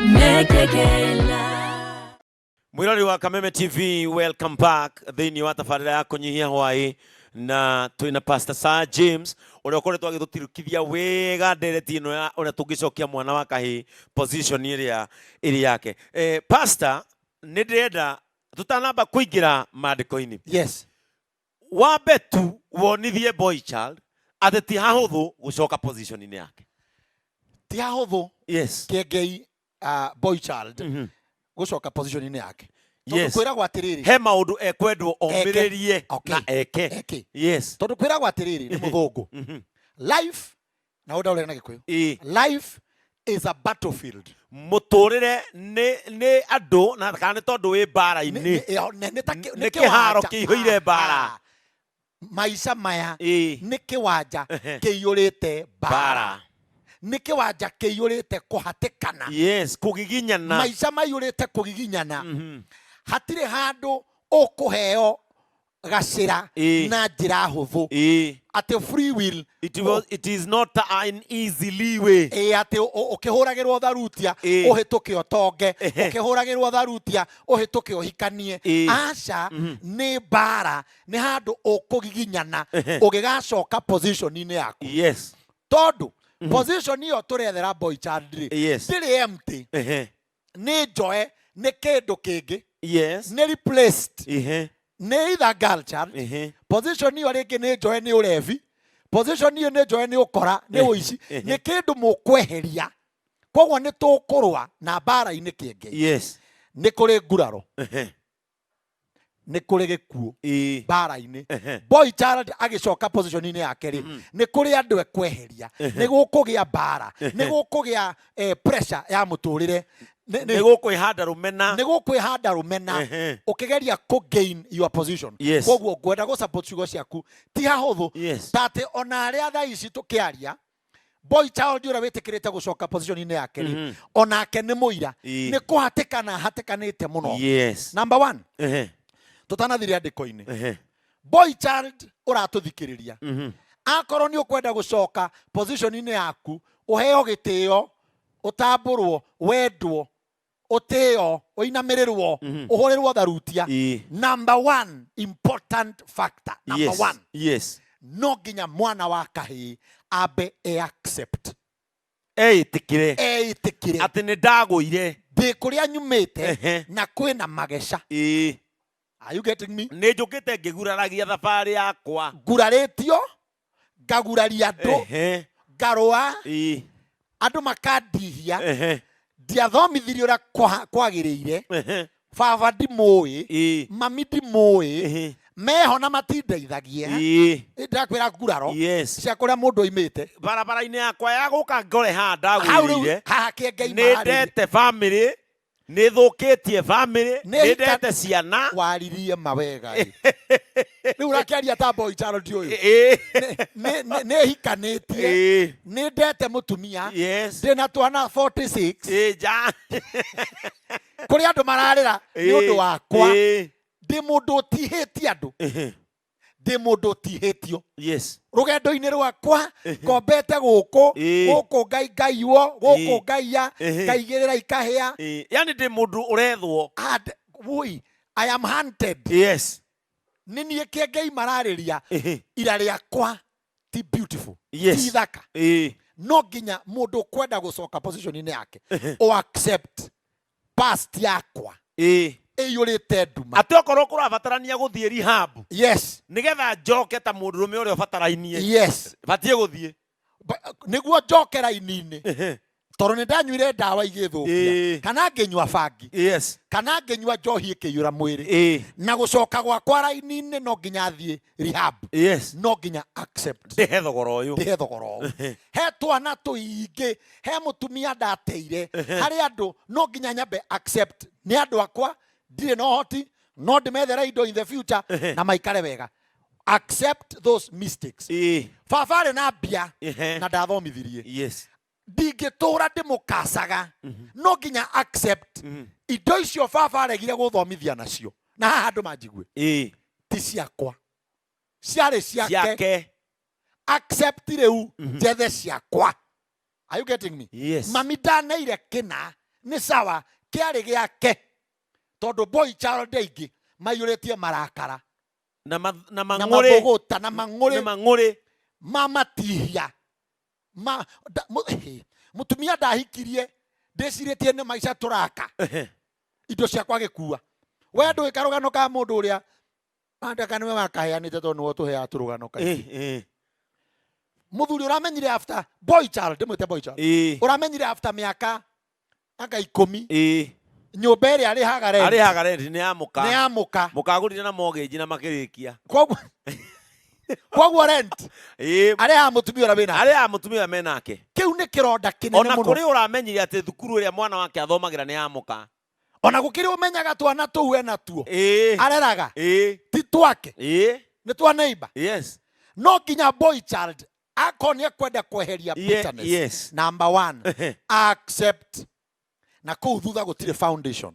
Mekekela. Mwirori wa Kameme TV, welcome back thĩinĩ wa tabarĩra ya kũnyihia hwaĩ, na twĩna Pastor Sir James ũrĩa ũkoretwo agĩtũtirukithia wega ndereti ĩno ya ũrĩa tũngĩcokia mwana wa kahĩĩ position ĩrĩa ĩrĩ yake. Pastor, nĩ ndĩrenda tũtanamba kũingĩra maandĩko-inĩ, wambe tu wonithie boy child atĩ ti hahũthũ gũcoka position-inĩ yake. Ti hahũthũ. Kĩengei, boy child gũcoka position-inĩ yake. Tondũ kwĩragwo atĩrĩrĩ, he maũndũ ekwendwo Eke. omĩrĩrie na eke. Eke. Tondũ kwĩragwo atĩrĩrĩ nĩ mũthũngũ, life, na ũndaũrĩre na Gĩkũyũ, life is a battlefield. Mũtũrĩre nĩ andũ na kana nĩ tondũ wĩ mbara-inĩ. Nĩ ta Nĩ kĩharo kĩwanja. kĩihũire mbara. Aha. Maica maya nĩ kĩwanja kĩiyũrĩte mbara. Mbara. Nĩ kĩwanja kĩiyũrĩte kũhatĩkana. Yes, kũgiginyana. Maica maiyũrĩte kũgiginyana. Hatirĩ handũ ũkũheo gacĩra na njĩra hũthũ. Atĩ free will. It is not an easy leeway. Atĩ ũkĩhũragĩrwo tharutia, ũhĩtũke ũtonge, ũkĩhũragĩrwo tharutia, ũhĩtũke ũhikanie. Aca, nĩ mbara, nĩ handũ ũkũgiginyana ũgĩgacoka position-inĩ yaku. Tondũ position ĩyo tũrethera boy child rĩ, ndĩrĩ empty. Nĩ njoe nĩ kĩndũ kĩngĩ. Nĩ replaced. Nĩ either girl child. Position ĩyo rĩngĩ nĩ njoe nĩ ũrebi. Position ĩyo nĩ njoe nĩ ũkora, nĩ ũici. Nĩ kĩndũ mũkweheria. Koguo nĩ tũkũrũa na mbara-inĩ kĩengei. Nĩ kũrĩ nguraro. Nĩ kũrĩ gĩkuũ. Mbara-inĩ. Boy child agĩcoka position-inĩ yake rĩ, nĩ kũrĩ andũ ekweheria. Nĩ gũkũgĩa mbara. Nĩ gũkũgĩa, pressure ya mũtũrĩre. Nĩ gũkwĩhanda rũmena. Nĩ gũkwĩhanda rũmena. Ũkĩgeria kũ gain your position. Koguo ngwenda gũ support ciugo ciaku. Ti hahũthũ. Ta atĩ ona arĩa thaa ici tũkĩaria, boy child ũrĩa wĩtĩkĩrĩte gũcoka position-inĩ yake rĩ, onake nĩ mũira. Nĩ kũhatĩkana hatĩkanĩte mũno. Number 1. Tũtanathire andĩko-inĩ. Boy child ũratũthikĩrĩria. Akorwo nĩ ũkwenda gũcoka position-inĩ yaku, ũheo gĩtĩo, ũtambũrwo, wendwo, ũtĩo, ũinamĩrĩrwo, ũhũrĩrwo tharutia. Number 1 important factor. Number 1. No nginya mwana wa kahĩĩ ambe e accept. Eĩtĩkĩre. Eĩtĩkĩre. Atĩ nĩ ndagũire. Ndĩ kũrĩa nyumĩte na kwĩna mageca. Are you getting me? Nĩ njũkĩte ngĩguraragia thabarĩ yakwa. Ngurarĩtio, ngaguraria andũ, ngarũa, andũ makandihia. Ndiathomithirio ũrĩa kwagĩrĩire. Baba ndimũĩ, mami ndimũĩ, meho na matindeithagia. Ndakwĩra nguraro cia kũrĩa mũndũ oimĩte. Barabara-inĩ yakwa ya gũka ngore haha Hau rĩu, ndagwĩrĩire. haha kĩengei Nĩ mararĩria. ndete family, nĩ thũkĩtie family, Nĩ nĩ hika- ndete ciana. Waririe mawega ĩ. Rĩu ũrakĩaria ta boy child ũyũ. Nĩ hikanĩtie. Nĩ ndete mũtumia. Ndĩna twana 46. Ja. Kũrĩ andũ mararĩra nĩ ũndũ wakwa. Ndĩ mũndũ ũtihĩtie andũ. Ndĩ mũndũ ũtihĩtio. Rũgendo-inĩ rwakwa, ngombete gũkũ, gũkũ ngaingaiwo, gũkũ ngaiya, ngaigĩrĩra ikahĩa. Yani ndĩ mũndũ ũrethwo. And, woi, I am hunted. Nĩ niĩ kĩengei mararĩria. Ira rĩakwa ti beautiful. Ti ithaka. No nginya mũndũ ũkwenda gũcoka position-inĩ yake, o accept past yakwa. Ĩiyũrĩte nduma. Atĩ okorwo kũrabatarania gũthiĩ rehab. Nĩgetha njoke ta mũndũrũme ũrĩa ũbatarainie. Batiĩ gũthiĩ. Nĩguo njoke raini-inĩ. Tondũ nĩ ndanyuire ndawa igĩthũkia. Kana ngĩnyua bangi. Kana ngĩnyua njohi ĩkĩiyũra mwĩrĩ. Na gũcoka gwakwa raini-inĩ no nginya thiĩ rehab. No nginya accept. Ndĩhe thogora ũyũ. Ndĩhe thogora ũyũ. He twana tũingĩ, he mũtumia ndateire. Harĩ andũ no nginya nyambe accept. Nĩ andũ akwa, ndirĩ na ũhoti, no ndĩmethere indo in the future na maikare wega. Accept those mistakes. Baba arĩ na mbia na ndathomithirie. Ndingĩtũra ndĩmũkacaga. No nginya accept indo icio baba aregire gũthomithia nacio. Na haha andũ manjigue. Ti ciakwa. Ciarĩ ciake. Ciake. Accept rĩu njethe ciakwa. Are you getting me? Mami ndaneire kĩna. Nĩ sawa, kĩarĩ gĩake, tondũ boy child aingĩ maiyũrĩtie marakara na na mang'ũrĩ mabũgũta na na mang'ũrĩ mang'ũrĩ. Ma matihia ma mũtumia ndahikirie ndĩcirĩtie nĩ maica tũraka indo ciakwa gĩkua. We ndũĩ karũgano ka mũndũ ũrĩa andaka nĩwe wakaheanĩte, tondũ nĩwe ũtũheaga tũrũgano kaingĩ. Mũthuri ũramenyire after boy child, ndĩmwĩte boy child, ũramenyire after mĩaka anga 10 nyũmba ĩrĩa arĩhaga rent Arĩhaga rent nĩ ya mũka. Nĩ ya mũka. Mũkagũrire na mortgage na makĩrĩkia. Koguo rent arĩhaga mũtumia ũrĩa wĩnake. Arĩhaga mũtumia ũrĩa menake. Kĩu nĩ kĩronda kĩnene Ona mũno. kũrĩ ũramenyire atĩ thukuru ĩrĩa mwana wake athomagĩra nĩ ya mũka. Ona gũkĩrĩ ũmenyaga twana tũu ena tuo areraga ti twake, nĩ twa neighbor. No nginya boy child akorwo nĩ ekwenda kweheria bitterness, number one, accept na kũu thutha gũtirĩ foundation,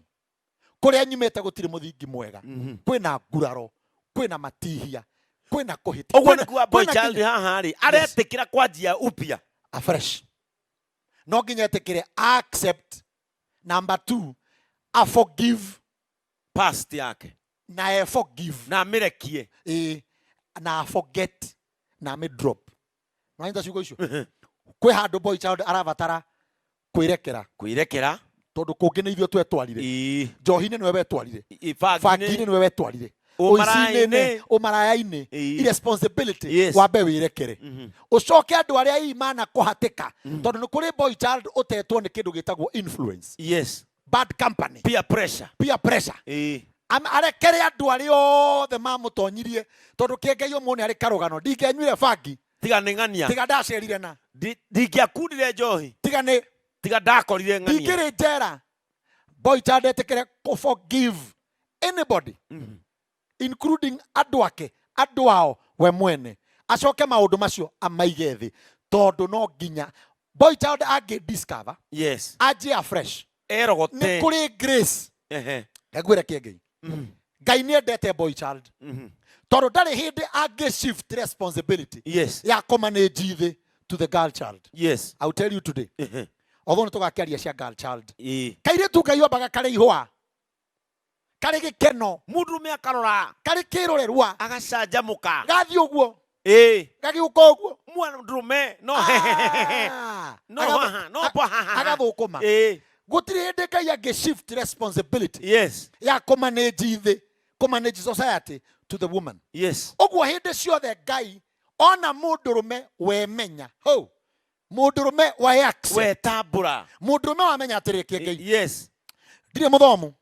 kũrĩa nyumĩte gũtirĩ mũthingi mwega, kwĩna nguraro, kwĩna matihia, kwĩna kũhĩtia, Ũguo nĩ kuga boy kwĩna child nginya- haha rĩ aretĩkĩra kwanjia upya. Afresh. No nginya etĩkĩre, accept. Number two, a forgive. Past yake. Na e forgive. Na amĩrekie. Ĩĩ, na a forget na amĩ drop. Nĩwanyita ciugo icio? Kwĩ handũ boy child arabatara kwĩrekera. Kwĩrekera. Tondũ kũngĩ nĩ ithuĩ twetwarire. Njohi-inĩ nĩwe wetwarire. Bangi-inĩ. Bangi-inĩ nĩwe wetwarire. Ũmaraya-inĩ. Ũici-inĩ, ũmaraya-inĩ. Irresponsibility. Wambe wĩrekere. Ũcoke andũ arĩa hihi manakũhatĩka, tondũ nĩ kũrĩ boy child ũtetwo nĩ kĩndũ gĩtagwo influence. Bad company. Peer pressure. Peer pressure. Arekere andũ arĩa othe mamũtonyirie, tondũ kĩengei ũmũthĩ arĩ karũgano, ndingĩanyuire bangi Tiga nĩ ng'ania. Tiga ndacerire na Ndingĩakundire njohi. Tiga nĩ Tiga ndakorire ng'ania. Ndingĩrĩ njera. Boy child etĩkĩre kũ forgive anybody, including andũ ake, andũ ao, we mwene, acoke maũndũ macio amaige thĩ, tondũ no nginya boy child angĩ discover anjie afresh. Erogote. Nĩ kũrĩ grace. Ngwĩre kĩengei, Ngai nĩ endete boy child, tondũ ndarĩ hĩndĩ angĩ shift responsibility ya kũmanage thĩ to the girl child. I will tell you today, although nĩ tũgakĩaria cia girl child, kairĩtu Ngai ombaga karĩ ihũa, karĩ gĩkeno. Mũndũrũme akarora. Karĩ kĩrorerwa. Agacanjamũka. Gathiĩ ũguo. Gagĩũka ũguo. Mũndũrũme no no haha, no pa haha. Agathũkũma. Gũtirĩ hĩndĩ Ngai angĩ shift responsibility ya kũmanage thĩ, kũmanage society to the woman. Ũguo hĩndĩ ciothe Ngai ona mũndũrũme wemenya hau, mũndũrũme wa accept. Wetambũra. Mũndũrũme wamenya atĩrĩ, kĩengei, ndirĩ mũthomu,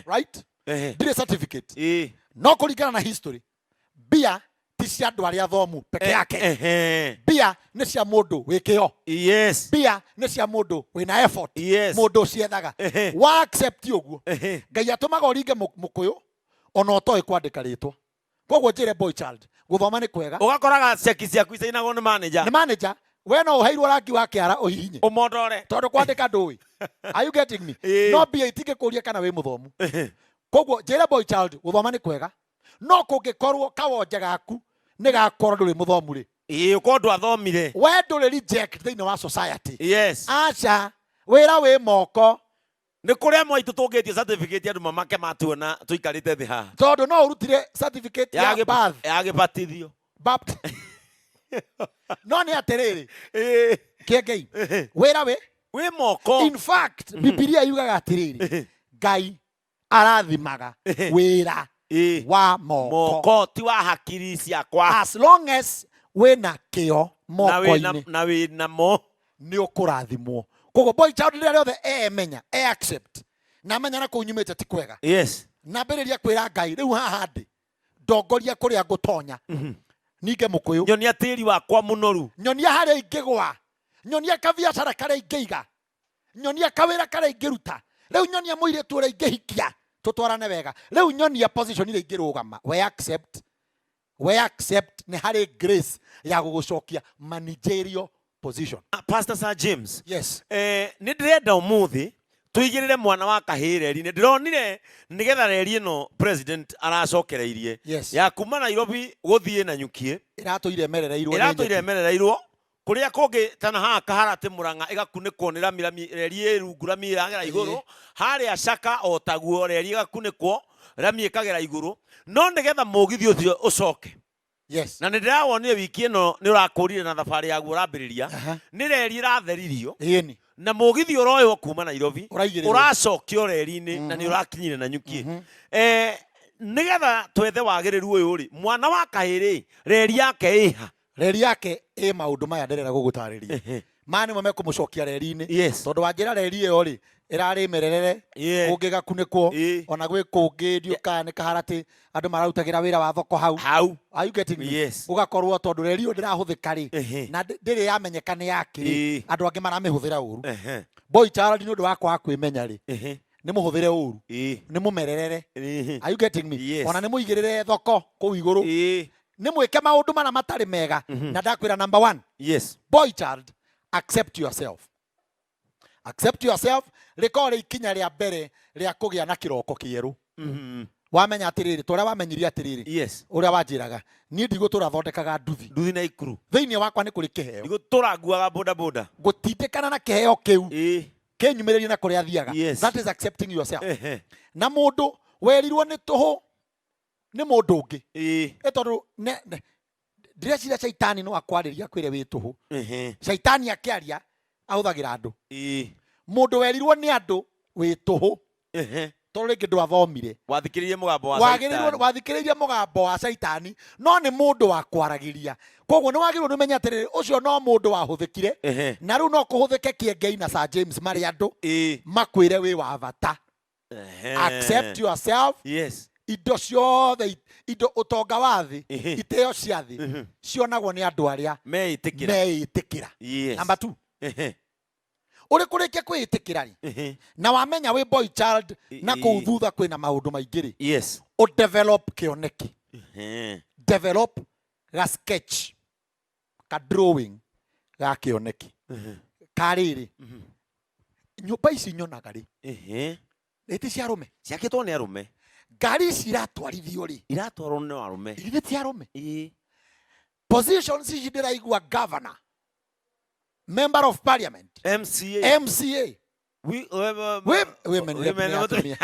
right, ndirĩ certificate, no kũringana na history, mbia ti cia andũ arĩa athomu peke yake. Mbia nĩ cia mũndũ wĩ kĩo. Mbia nĩ cia mũndũ wĩna effort. Mũndũ ũciethaga. Wa accept ũguo, Ngai atũmaga ũringe mũkũyũ ona ũtoĩ kwandĩka rĩtwa. Koguo njĩre boy child, gũthoma nĩ kwega. Ũgakoraga ceki ciaku icainagwo nĩ manager. Nĩ manager. We no ũheirwo rangi wa kĩara ũhihinye. Ũmondore. Tondũ kwandĩka ndũĩ. Are you getting me? No mbia itingĩkũria kana wĩ mũthomu. Koguo njĩre boy child, gũthoma nĩ kwega, no kũngĩkorwo kawonje gaku nĩ gakorwo ndũrĩ mũthomu rĩ, Ũkorwo ndwathomire, we ndũrĩ reject thĩinĩ wa society. Aca, wĩra wĩ moko. Nĩ kũrĩ amwe aitũ tũngĩtie certificate andũ mamake matuona tũikarĩte thĩ haha. Tondũ no ũrutire certificate ya birth. Ya gĩbatithio. No nĩ atĩrĩrĩ, kĩengei, wĩra wĩ wĩ moko. In fact, Bibilia yugaga atĩrĩrĩ, Ngai arathimaga wĩra wa moko. Moko, ti wa hakiri ciakwa. As long as wĩna kĩo Na wĩna moko-inĩ, na wĩna mo nĩ ũkũrathimwo. Koguo boy child rĩrĩa rĩothe emenya, e accept na amenya na kũu nyumĩte ti kwega, nambĩrĩria kwĩra Ngai, rĩu haha ndĩ, ndongoria kũrĩa ngũtonya, ninge mũkũyũ. Nyonia tĩri wakwa mũnoru. Nyonia harĩa ingĩgwa, nyonia kabiacara karĩa ingĩiga, nyonia kawĩra karĩa ingĩruta, rĩu nyonia mũirĩtu ũrĩa ingĩhikia tũtwarane wega, rĩu nyonia position ĩrĩa ingĩrũgama. We accept, we accept nĩ harĩ grace ya gũgũcokia managerial position. Pastor Sir James. Yes. Nĩ ndĩrenda ũmũthĩ tũigĩrĩre mwana wa kahĩĩ reri-inĩ. Ndĩronire nĩgetha reri ĩno president aracokereirie ya kuma Nairobi gũthiĩ Nanyuki. Ĩratũire ĩmerereirwo nĩ Ĩratũire nyeki. ĩmerereirwo. Kũrĩa kũngĩ ta na haha Kaharatĩ Mũrang'a ĩgakunĩkwo nĩ rami, rami reri ĩ rungu rami ĩragera igũrũ. Harĩa Caka o taguo reri ĩgakunĩkwo rami ĩkagera igũrũ. No nĩgetha mũgithi ũcio ũcoke Yes. Na nĩ ndĩrawonire wiki ĩno nĩ ũrakũrire na thabarĩ yaguo ũrambĩrĩria. Nĩ reri ĩratheririo. Na mũgithi ũroywo kuma Nairobi Ũraigĩrĩrwo. Ũracokio reri-inĩ na nĩ ũrakinyire Nanyuki. Nĩgetha twethe wagĩrĩru ũyũ rĩ, mwana wa kahĩĩ rĩ, reri yake ĩha? Reri yake ĩ maũndũ maya ndĩrenda gũgũtarĩria. Maya nĩmo mekũmũcokia reri-inĩ. Tondũ wanjĩra reri ĩyo rĩ, ĩrarĩ mĩrerere, kũngĩ ĩgakunĩkwo, ona gwĩ kũngĩ ndiũĩ kana nĩ Kaharatĩ, andũ mararutagĩra wĩra wa thoko hau. Hau. Are you getting me? Yes. Gũgakorwo tondũ reri ĩyo ndĩrahũthĩka rĩ, na ndĩrĩ yamenyeka nĩ yakĩ rĩ, andũ angĩ maramĩhũthĩra ũru. Boy child nĩ ũndũ wa kwaga kwĩmenya rĩ, nĩ mũhũthĩre ũru, nĩ mũmererere. Are you getting me? Yes. Ona nĩ mũigĩrĩre thoko kũu igũrũ. Nĩ mwĩke maũndũ mana matarĩ mega. Na ndakwĩra number one, boy child, accept yourself. Accept yourself rĩkorwo rĩ ikinya rĩa mbere rĩa kũgĩa na kĩroko kĩerũ. Wamenya atĩrĩrĩ, ta ũrĩa wamenyire atĩrĩrĩ, ũrĩa wanjĩraga, niĩ ndigũtũra thondekaga nduthi. Nduthi na ikuru. Thĩinĩ wakwa nĩ kũrĩ kĩheo. Ndigũtũra nguaga boda boda. Gũtindĩkana na kĩheo kĩu. Kĩnyumĩrĩrie na kũrĩa thiaga. That is accepting yourself. Na mũndũ werirwo nĩ tũhũ nĩ mũndũ ũngĩ. Ĩ tondũ ndĩreciria caitani no akwarĩria akwĩre wĩ tũhũ. Caitani akĩaria ahũthagĩra andũ. Mũndũ werirwo nĩ andũ wĩ tũhũ. Tondũ rĩngĩ ndwathomire. Wathikĩrĩirie mũgambo wa Wagĩrĩirwo caitani. Wathikĩrĩirie mũgambo wa caitani, no nĩ mũndũ wa kwaragĩria. Koguo nĩ wagĩrĩirwo nĩ ũmenye atĩrĩrĩ, ũcio no mũndũ wahũthĩkire. Na rĩu no kũhũthĩke Kĩengei na Sir James marĩ andũ makwĩre wĩ wa bata. Accept yourself. Indo ciothe, indo ũtonga wa thĩ, itĩo cia thĩ, cionagwo nĩ andũ arĩa Meĩtĩkĩra. Meĩtĩkĩra. Number 2. Ũrĩ kũrĩkia kwĩĩtĩkĩra rĩ, na wamenya wĩ boy child na kũu thutha kwĩna maũndũ maingĩ rĩ, ũ develop kĩoneki. Develop ga sketch, ka drawing ga kĩoneki. Ka rĩrĩ, nyũmba ici nyonaga rĩ, nĩ ti cia arũme? Ciakĩtwo nĩ arũme. Ngari ici iratwarithio rĩ, Iratwarwo nĩ arũme. Githĩ ti arũme? Positions ici ndĩraigua governor, member of parliament, MCA, MCA, women rep women nĩ rep. atumia.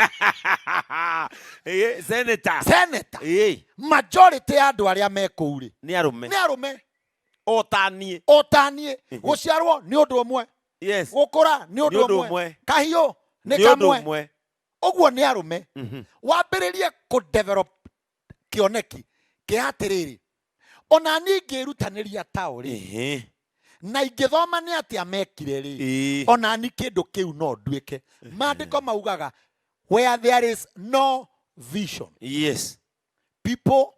Senator. Senator. Majority ya andũ arĩa me kũu rĩ, Nĩ arũme. Nĩ arũme. O ta niĩ. O ta niĩ. Gũciarwo nĩ ũndũ ũmwe. Gũkũra nĩ ũndũ Nĩ ũndũ ũmwe. ũmwe. Kahiũ nĩ Nĩ ũndũ kamwe. ũmwe. Ũguo nĩ arũme. Wambĩrĩrie kũ develop kĩoneki kĩa atĩrĩrĩ, ona niĩ ingĩĩrutanĩria tao rĩ, na ingĩthoma nĩ atĩa mekire rĩ, ona niĩ kĩndũ kĩu no nduĩke. Maandĩko maugaga where there is no vision, people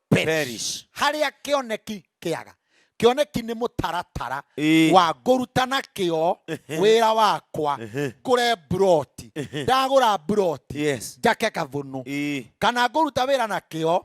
perish. Perish. Harĩa kĩoneki kĩaga. Kĩoneki nĩ mũtaratara wa ngũruta na kĩo wĩra wakwa, ngũre mburoti, ndagũra mburoti, njake kathũnũ, kana ngũruta wĩra na kĩo,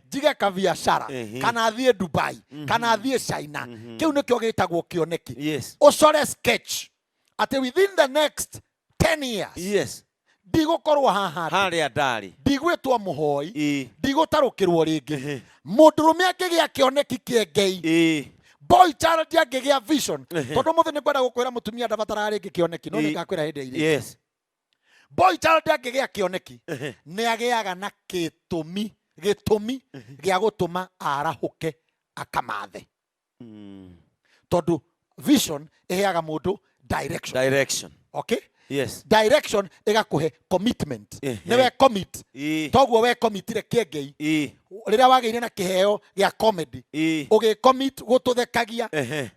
njige kabiacara, kana thiĩ Dubai, kana thiĩ China. Kĩu nĩkĩo gĩtagwo kĩoneki. Ũcore sketch atĩ within the next 10 years, ndigũkorwo haha ndĩ. Harĩa ndarĩ. Ndigwĩtwo mũhoi, ndigũtarũkĩrwo rĩngĩ. Mũndũrũme angĩgĩa kĩoneki kĩengei, boy child angĩgĩa vision, tondũ mũthĩ nĩ ngwenda gũkwĩra mũtumia ndabataraga rĩngĩ kĩoneki, no nĩngakwĩra hĩndĩ ĩrĩa. Boy child angĩgĩa kĩoneki, nĩ agĩaga na gĩtũmi gĩa gũtũma arahũke akamathe. Tondũ vision ĩheaga mũndũ direction. Direction. Okay? Direction ĩgakũhe commitment. Nĩ we commit. Toguo we commitire kĩengei. Rĩrĩa wagĩire na kĩheo gĩa comedy. Ũgĩ commit gũtũthekagia.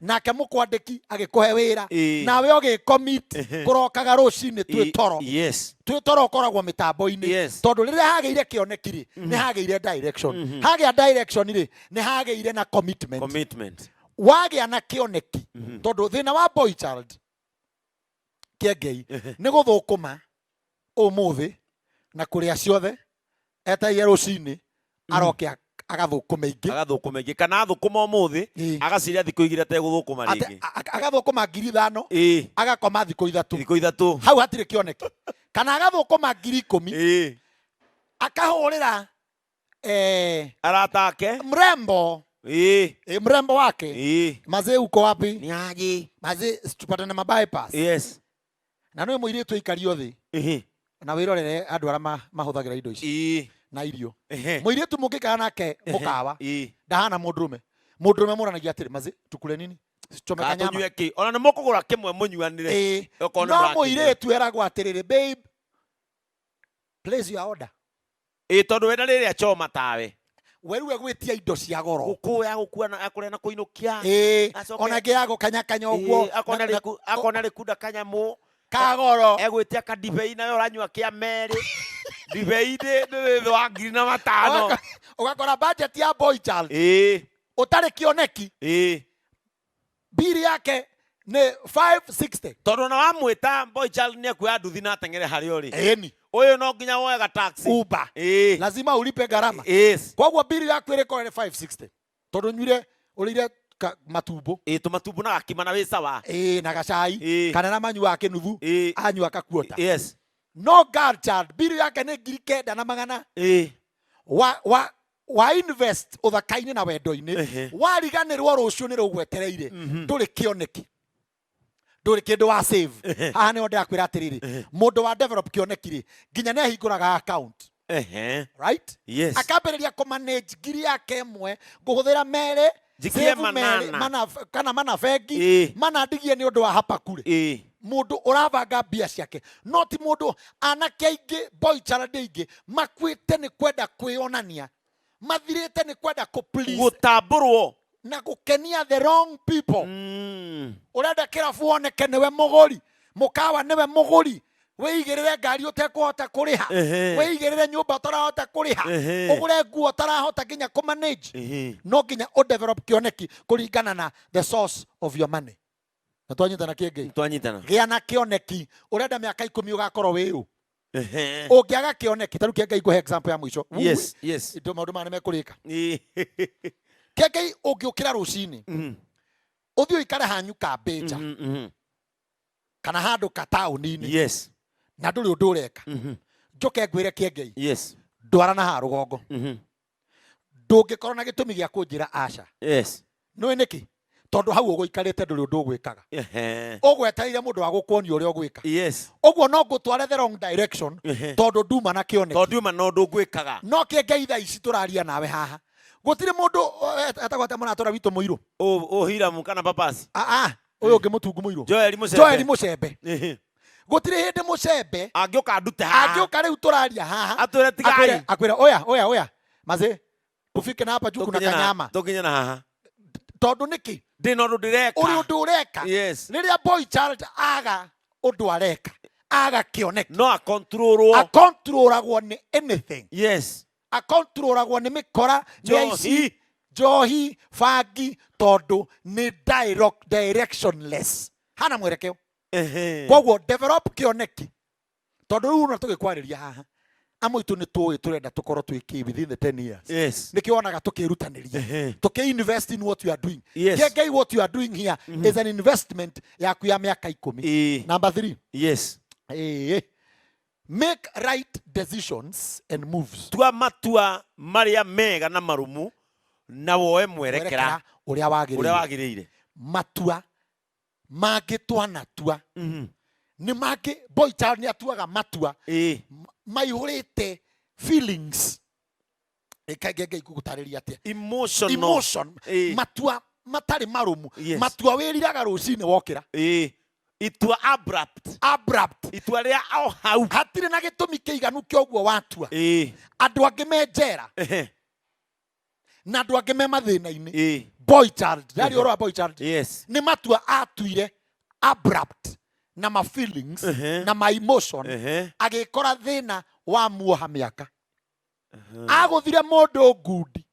Nake mũkwandĩki agĩkũhe wĩra. Nawe ũgĩ commit kũrokaga rũcinĩ twĩ toro. Twĩ toro ũkoragwo mĩtambo-inĩ. Tondũ rĩrĩa hagĩire kĩoneki rĩ, nĩ hagĩire direction. Hagĩa direction rĩ, nĩ hagĩire na commitment. Commitment. Wagĩa na kĩoneki. Tondũ thĩna wa boy child kĩengei nĩ gũthũkũma ũmũthĩ na kũrĩa ciothe etereire rũcinĩ aroke agathũkũma ingĩ. Agathũkũma ingĩ kana athũkũma ũmũthĩ agaciria thikũ igĩrĩ ategũthũkũma rĩngĩ. Agathũkũma 5,000 agakoma thikũ ithatũ. Thikũ ithatũ. Hau hatirĩ kĩoneki. Kana agathũkũma 10,000 akahũrĩra arata ake mrembo. Ĩ mrembo wake. Mazee, uko wapi? Ni aje? Mazee, tupatane ma bypass. Na nĩ mũirĩtu aikario thĩ na wĩrorere andũ arĩa mahũthagĩra indo ici na irio. Mũirĩtu mũngĩikara nake mũkawa ndahana mũndũrũme. Mũndũrũme mũranagia atĩrĩ, mazee, tukule nini? Chome Kana kanyama. tũnyue kĩ, ona nĩ mũkũgũra kĩmwe mũnyuanĩre. Okorwo nĩ No mũrakĩnyua. mũirĩtu eragwo atĩrĩrĩ, babe, place your order. Tondũ wenda rĩrĩa choma tawe. We rĩu egwĩtia indo cia goro. Gũkũ ya gũkua na ya kũrĩa na kũinũkia. Acoke Ona ĩngĩ ya gũkanyakanya ũguo. Akona rĩkunda kanyamũ. Kagoro. Egwĩtia kadibei nayo ũranyua kĩa merĩ. Ndibei nĩ thĩ wa 5,000. Ũgakora budget ya boy child. Ũtarĩ kĩoneki. Bili yake nĩ 560. Tondũ ona wamwĩta boy child nĩ ekuoya nduthi na ateng'ere harĩa ũrĩ. Ĩni. Ũyũ no nginya woe ga taxi. Uber. Lazima ulipe gharama. Koguo bili yaku ĩrĩkorwo ĩrĩ 560. Tondũ nyuire ũrĩire matumbo. Tũmatumbo na gakima na wĩ sawa. Na gacai. Kana na manyuaga kĩnuthu. Anyua kakuota. No girl child, bili yake nĩ 9,100. Wa invest ũthaka-inĩ na wendo-inĩ. Wariganĩrwo rũciũ nĩ rũgwetereire. Ndũrĩ kĩoneki. Ndũrĩ kĩndũ wa save. Haha nĩho ndĩrakwĩra atĩrĩrĩ, mũndũ wa develop kĩoneki rĩ, nginya nĩ ahingũraga account. Right? Akambĩrĩria kũ manage ngiri yake ĩmwe, ngũhũthĩra merĩ, Njikie save merĩ, manana. mana, kana mana bengi, mana ndigie nĩ ũndũ wa hapa kure. Mũndũ ũrabanga mbia ciake, no ti mũndũ anake aingĩ, boy child aingĩ, makuĩte nĩ kwenda kwĩonania, mathirĩte nĩ kwenda kũ please. Gũtambũrwo. Na gũkenia the wrong people. Ũrenda kĩrabu woneke nĩwe mũgũri, mũkawa nĩwe mũgũri, wĩigĩrĩre ngari ũtekũhota kũrĩha, wĩigĩrĩre nyũmba ũtarahota kũrĩha, ũgũre nguo ũtarahota nginya kũ manage. No nginya ũ develop kĩoneki kũringana na the source of your money. Na twanyitana kĩngĩ? Twanyitana. Gĩa na kĩoneki, ũrenda mĩaka 10 ũgakorwo wĩ ũ. Ũngĩaga kĩoneki, ta rĩu kĩengei ngũhe example ya mũico. Yes, yes. Indo maũndũ maya nĩ mekũrĩka. Kĩengei ũngĩũkĩra rũcinĩ, ũthiĩ ũikare hanyu kambĩnja. Kana handũ ka taũni-inĩ. Na ndũrĩ ũndũ ũreka. Njoke ngwĩre kĩengei. Ndwara na haha rũgongo. Ndũngĩkorwo na gĩtũmi gĩa kũnjĩra aca. Nĩũĩ nĩkĩ? Tondũ hau ũgũikarĩte ndũrĩ ũndũ ũgwĩkaga. Ũgwetereire mũndũ wa gũkuonia ũrĩa ũgwĩka. Ũguo no ngũtware the wrong direction, tondũ nduma na kĩoneki. Tondũ nduma na ũndũ ngwĩkaga. No kĩengei thaa ici tũraria nawe haha. Gũtirĩ mũndũ, etagwo atĩa mũratũra witũ mũirũ? Ũ Hiramu kana Papasi? Ũyũ ũngĩ mũtungu mũirũ. Joel Mũcembe. Joel Mũcembe. Gũtirĩ hĩndĩ Mũcembe Angĩũka ndute haha. Angĩũka rĩu tũraria haha. Atwĩre tigai. Akwĩre, oya, oya, oya. Mazee, tufike na hapa juu kuna Tũkinye na- kanyama. Tũkinye na haha. Tondũ nĩkĩ? Ndĩ na ũndũ ndĩreka. Ũrĩ ũndũ ũreka. Rĩrĩa boy child aga ũndũ areka, aga kĩoneki. No akontrolwo. Akontrolagwo nĩ anything. Akontrolagwo nĩ mĩkora, nĩ aici, Njohi. njohi, bangi, tondũ nĩ directionless. Hana mwerekeo. Koguo develop kĩoneki. Tondũ rĩu ona tũgĩkwarĩria haha, amwe aitũ nĩ tũĩ tũrenda tũkorwo twĩ kĩ within the 10 years. Nĩkĩo wonaga tũkĩrutanĩria. Tũkĩ invest in what you are doing. Kĩengei what you are doing here is an investment yaku ya mĩaka 10. Number 3. Make right decisions and moves. Tua matua marĩa mega na marumu na woe mwerekera Mwerekera ũrĩa wagĩrĩire. Ũrĩa wagĩrĩire. Matua mangĩ twanatua. Nĩ mangĩ boy child nĩ atuaga matua. Maihũrĩte feelings. Ĩka ngenge igũgũtarĩria atĩa? Emotional. Emotion. Matua matarĩ marũmu. Matua wĩriraga rũcinĩ wokĩra. Itua abrupt. Abrupt. Itua rĩa o hau. Hatirĩ na gĩtũmi kĩiganu kĩa ũguo watua. Andũ angĩ me njera. Na andũ angĩ me mathĩna-inĩ. Boy child. Ndarĩ ũhoro wa boy child. Nĩ matua atuire abrupt na ma feelings na ma emotion. Agĩkora thĩna wa muoha mĩaka. Agũthire mũndũ ngundi.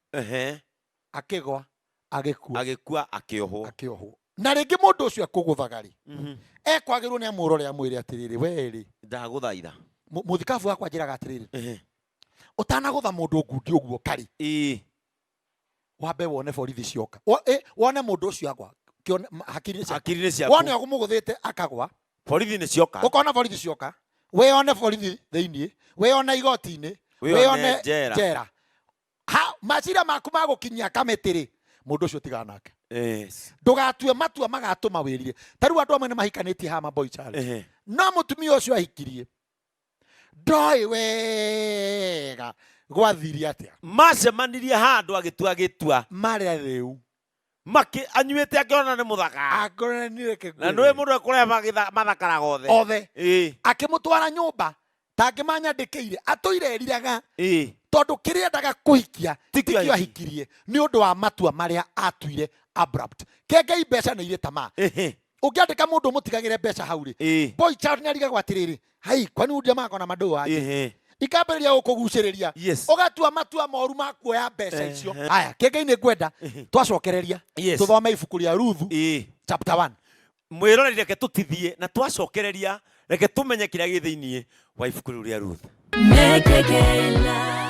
Akĩgwa, agĩkua. Agĩkua, akĩohwo. Akĩohwo. Na rĩngĩ mũndũ ũcio ekũgũthaga rĩ, ekwagĩrĩrwo nĩ amũrore amwĩre atĩrĩrĩ, we rĩ. Ndagũthaitha. Mũthikabu wakwa anjĩraga atĩrĩrĩ, ũtanagũtha mũndũ ngundi ũguo karĩ, wambe wone borithi cioka. Wone mũndũ ũcio agwa. Kĩone, hakiri-inĩ ciaku. Hakiri-inĩ ciaku. Wone ũmũgũthĩte akagwa. Borithi nĩ cioka. Ũkona borithi cioka. Wĩyone borithi thĩiniĩ, wĩyone igoti-inĩ, Wĩyone wĩyone njera. njera. Ha, macira maku ma gũkinyia kamĩtĩ rĩ, Mũndũ ũcio tigana nake. Yes. Ndũgatue matua magatũma wĩrire. Ta rĩu andũ amwe nĩ mahikanĩtie haha, boy child, no mũtumia ũcio ahikirie ndoĩ wega gwathirie atĩa. Macemanirie handũ agĩtua gĩtua. Marĩa rĩu. Makĩ anyuĩte akĩona nĩ mũthaka. Akoranire. Na nĩwe mũndũ ekũrehe mathakaraga othe. Othe. Akĩmũtwara nyũmba tangĩmanyandĩkĩire atũire eriraga, tondũ kĩrĩa endaga kũhikia Tikĩo tikĩo ahikirie. Ahikirie nĩ ũndũ wa matua marĩa atuire abrupt. Kengei mbeca nĩ irĩ tamaa. Ũngĩandĩka mũndũ ũmũtigagĩre mbeca hau rĩ, boy child nĩ arigagwo atĩrĩrĩ, hai, kwani huyu jamaa akona madoo aje? Ikambĩrĩria gũkũgucĩrĩria, ũgatua matua moru ma kuoya mbeca icio. Aya, kengei, nĩ ngwenda twacokereria tũthome ibuku rĩa Ruthu chapter 1. Mwĩroreri, reke tũtithie na twacokereria reke tũmenye kĩrĩa gĩ thĩiniĩ wa ibuku rĩu rĩa Ruth. Mekekela.